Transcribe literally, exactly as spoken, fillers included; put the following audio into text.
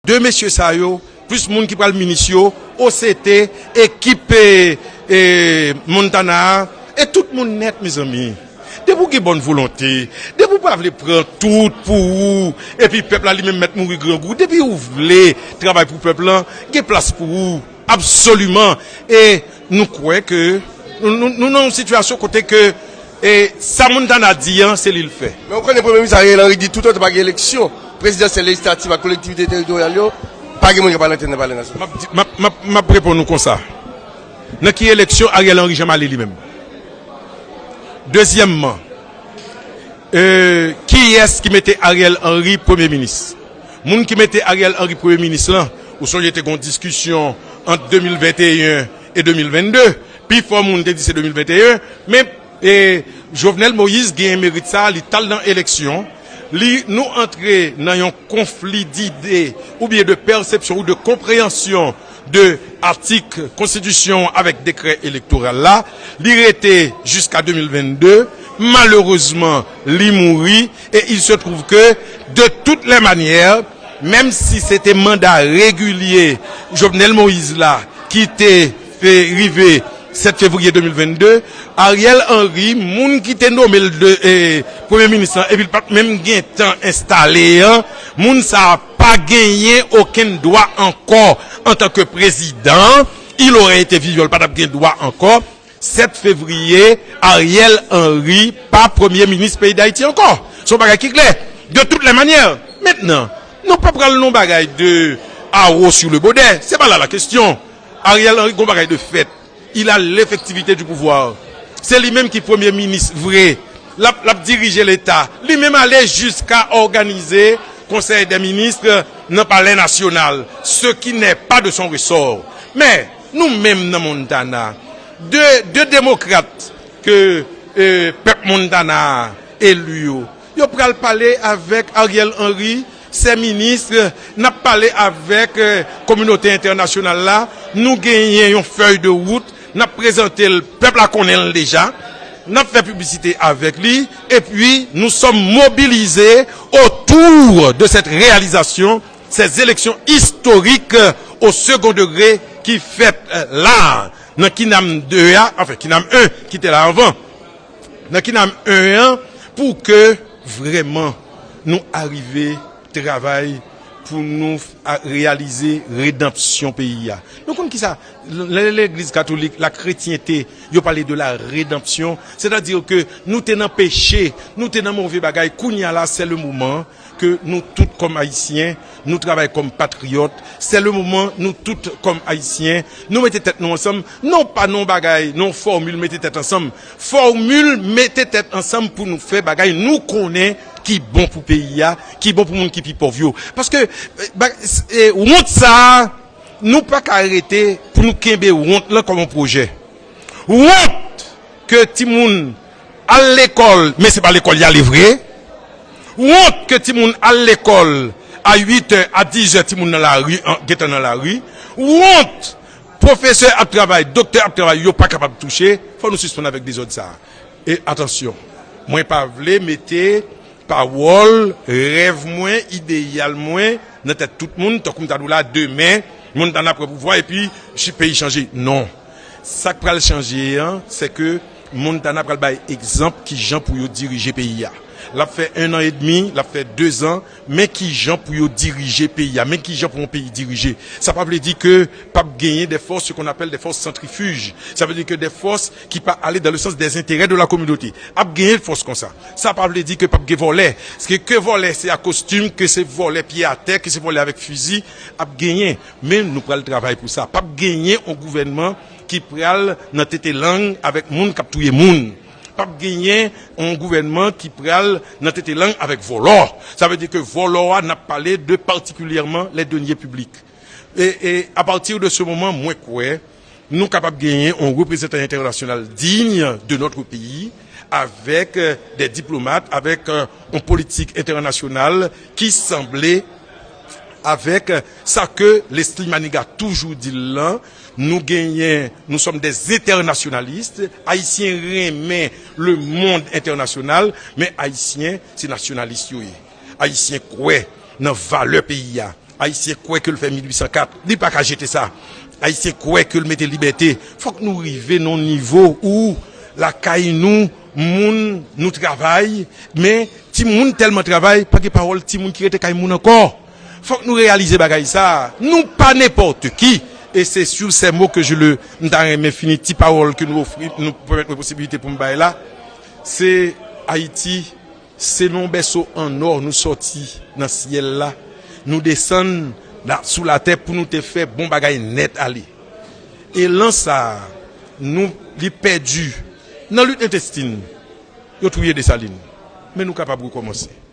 De mesye sa yo, plis moun ki pral minis yo, O C T, ekip e, e, Montana a, e tout moun nèt, mezanmi. Depi w gen bòn volonte, depi w pa vle pran tout pou ou, epi pèp la li menm mèt mouri grangou, depi w vle travay pou pèp lan, gen plas pou ou, absoliman. E nou kwè ke nou, nou, nou nan yon sitiyasyon kote ke e sa Montana di an, se li l fè. Men w konnen Premye Minis Ariel Henry di toutotan pa gen eleksyon prezidansyèl, lejislatif ak kolektivite teritoryal yo, pa gen moun k ap al antre nan Palè Nasyonal. M ap di- m ap- m ap- m ap reponn ou konsa. Nan ki eleksyon Ariel Henry janm ale li menm? Dezyèmman, e, kiyès ki mete Ariel Henry premye minis? Moun ki mete Ariel Henry premye minis lan, ou sonje te gen yon diskisyon ant de mil venteyen e de mil vennde. Pifò moun te di se de mil venteyen, men e, Jovenel Moïse genyen merit sa, li t al nan eleksyon, li, nou antre nan yon konfli dide oubyen de pèsepsyon ou de konpreyansyon de atik konstitisyon avèk dekrè elektoral la, li rete jiska de mil vennde, malerezman, li mouri, e il se trouve que, de toutes les manières, menm si se te manda regilye Jovenel Moïse la ki te fè rive sèt fevriye de mil vennde, Ariel Henry, moun ki te nome l de, e, premye minis lan, epi l pa t menm gen tan enstale an, moun sa a pa genyen okenn dwa ankò antanke prezidan, il aurait été vivant, l pa t ap gen dwa ankò. Sèt fevriye, Ariel Henry pa premye minis peyi Dayiti ankò. Se yon bagay ki klè. De toutes les manières. Mentnan, nou pa pral nan yon bagay de haro sur le bode. Se pa la la kesyon. Ariel Henry gon bagay de fèt. Il a l'effectivité du pouvoir. Se li menm ki premye minis vre. L ap, l ap dirije Leta. Li menm ale jiska òganize Konsèy dè minis nan Palè Nasyonal, ce qui n'est pas de son ressort. Men, nou menm nan Montana, de, de demokrat ke, e, pèp Montana a eli yo, yo pral pale avèk Ariel Henry, sè minis, n ap pale avèk, e, kominote entènasyonal la, nou genyen yon fèy de wout, n ap prezante l, pèp la konnen l deja, n ap fè piblisite avèk li, epi nous sommes mobilisés autour de cette réalisation, ces élections historiques au second degré ki fèt, e, la a, nan KINAM de a, anfen, KINAM en ki te la anvan, nan KINAM en an, pou ke vrèman nou arive travay pou nou a, reyalize redanpsyon peyi a. Nou konn kisa, lè legliz katolik, la kretyente, yo pale de la redanpsyon, sètadi ke nou te nan peche, nou te nan move bagay, kounye a la, c'est le moment ke nou tout kòm Ayisyen, nou travay kòm patriyòt, c'est le moment nou tout kòm Ayisyen, nou mete tèt nou ansanm, non pa nan yon bagay, nan yon fòmil mete tèt ansanm, fòmil mete tèt ansanm pou nou fè bagay nou konnen ki bon pou peyi a, ki bon pou moun ki pi pòv yo. Paske, e, ba- e, wont sa a, nou pa ka rete pou nou kenbe wont lan kòm yon pwojè. Wont ke timoun al lekòl, men se pa lekòl y ale vre. Wont ke timoun al lekòl, a uit è, a diz è, timoun nan lari, an, gentan nan lari. Wont, pwofesè ap travay, doktè ap travay, yo pa kapab touche. Fò nou sispann avèk dezòd sa a. E atansyon, mwen pa vle mete pawòl, rèv mwen, ideyal mwen nan tèt tout moun, tankou m ta di w la, demen, Montana pran pouvwa epi chi- peyi chanje. Non. Sa k pral chanje an, se ke Montana pral bay egzanp kijan pou yo dirije peyi a. L ap fè en an edmi, l ap fè dezan, men kijan pou yo dirije peyi a, men kijan pou yon peyi dirije. Sa pa vle di ke p ap genyen des forces, ce qu'on appelle des forces centrifuges. Sa vle di ke des forces qui pas aller dans le sens des intérêts de la communauté. Ap genyen fòs konsa. Sa pa vle di ke p ap gen vòlè. Paske ke vòlè se a kostim, ke se vòlè pye atè, ke se vòlè avèk fizi, ap genyen. Men nou pral travay pou sa. P ap genyen yon gouvènman ki pral nan tete lang avèk moun k ap touye moun. P ap genyen yon gouvènman ki pral nan tete lang avèk vòlò. Sa vle di ke vòlò a, n ap pale de patikilyèman les deniers publics. E, e apati de se moman, mwen kwè, nou kapab genyen yon reprezantan entènasyonal digne de notre pays, avec, euh, des diplomates, avec, euh, yon politik entènasyonal ki sanble avèk, euh, sa ke Leslie Manigat toujou di l lan, nou genyen, nous sommes des internationalistes, Ayisyen renmen le monde international, men Ayisyen se nasyonalis yo ye. Ayisyen kwè nan valè peyi a. Ayisyen kwè ke l fè mil uit san kat, li pa ka jete sa. Ayisyen kwè ke l mete libète. Fòk nou rive nan yon nivo ou lakay nou, moun nou travay, men timoun tèlman travay, pa gen pawòl timoun ki rete kay moun ankò. Fòk nou reyalize bagay sa. Nou pa nenpòt ki. E se sou ces mots que je le, m ta renmen fini ti pawòl ke nou ofri, nou pèmèt mwen posibilite pou m bay la. Se Ayiti, se nan yon bèso an nò nou sòti nan syèl la, nou desann la, sou latè pou nou te fè bon bagay nèt ale. Elan sa, nou, li pèdi nan lit entestin, yo touye Desalin. Men nou kapab rekòmanse.